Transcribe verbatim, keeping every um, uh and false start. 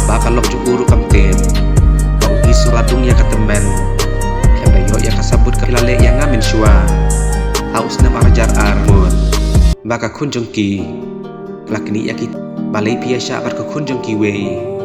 ba ka lok jong u ruh kam tip. Ba u Isu la dung ïa ka tymmen, khlem da ïoh ïa ka sabut ka la leh ïa nga mynshuwa. Ha u snem ar hajar ar mut ba ka khun jong ki la knieh ïa ki, balei phi ïa shah bad ka khun jong kiwei.